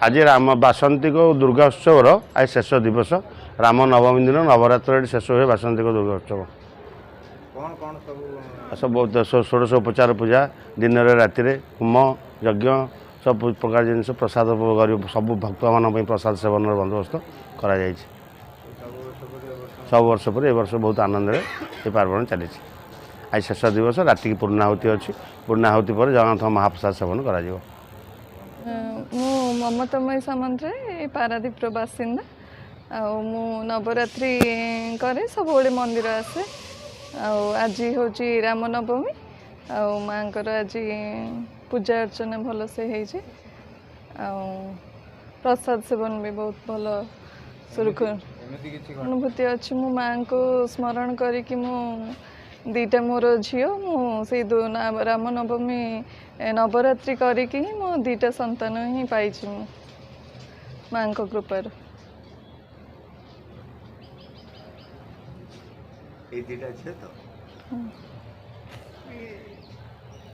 ଆଜି ରାମ ବାସନ୍ତିକ ଦୁର୍ଗା ଉତ୍ସବର ଆଜି ଶେଷ ଦିବସ। ରାମ ନବମୀ ଦିନ ନବରାତ୍ର ଏଠି ଶେଷ ହୁଏ ବାସନ୍ତିକ ଦୁର୍ଗା ଉତ୍ସବ। କ'ଣ କ'ଣ ସବୁ? ସବୁ ଷୋଡ଼ଶ ଉପଚାର ପୂଜା, ଦିନରେ ରାତିରେ ହୋମ ଯଜ୍ଞ, ସବୁ ପ୍ରକାର ଜିନିଷ, ପ୍ରସାଦ, ଗରିବ ସବୁ ଭକ୍ତମାନଙ୍କ ପାଇଁ ପ୍ରସାଦ ସେବନର ବନ୍ଦୋବସ୍ତ କରାଯାଇଛି। ସବୁ ବର୍ଷ ପରେ ଏ ବର୍ଷ ବହୁତ ଆନନ୍ଦରେ ଏ ପାର୍ବଣ ଚାଲିଛି। ଆଜି ଶେଷ ଦିବସ, ରାତିକି ପୂର୍ଣ୍ଣାହୁତି ଅଛି। ପୂର୍ଣ୍ଣାହୁତି ପରେ ଜଗନ୍ନାଥ ମହାପ୍ରସାଦ ସେବନ କରାଯିବ। ମୁଁ ମମତାମୟୀ ସାମନ୍ତରାୟ, ଏ ପାରାଦୀପର ବାସିନ୍ଦା, ଆଉ ମୁଁ ନବରାତ୍ରି କରେ, ସବୁବେଳେ ମନ୍ଦିର ଆସେ। ଆଉ ଆଜି ହେଉଛି ରାମନବମୀ, ଆଉ ମାଆଙ୍କର ଆଜି ପୂଜା ଅର୍ଚ୍ଚନା ଭଲସେ ହେଇଛି, ଆଉ ପ୍ରସାଦ ସେବନ ବି ବହୁତ ଭଲ ସୁରୁଖୁରୁ। ଅନୁଭୂତି ଅଛି, ମୁଁ ମାଆଙ୍କୁ ସ୍ମରଣ କରିକି, ମୁଁ ଦୁଇଟା ମୋର ଝିଅ, ମୁଁ ସେଇ ରାମନବମୀ ନବରାତ୍ରି କରିକି ହିଁ ମୋ ଦୁଇଟା ସନ୍ତାନ ହିଁ ପାଇଛି ମୁଁ ମାଆଙ୍କ କୃପାରୁ। ଏଇ ଦୁଇଟା ଝିଅ ତ?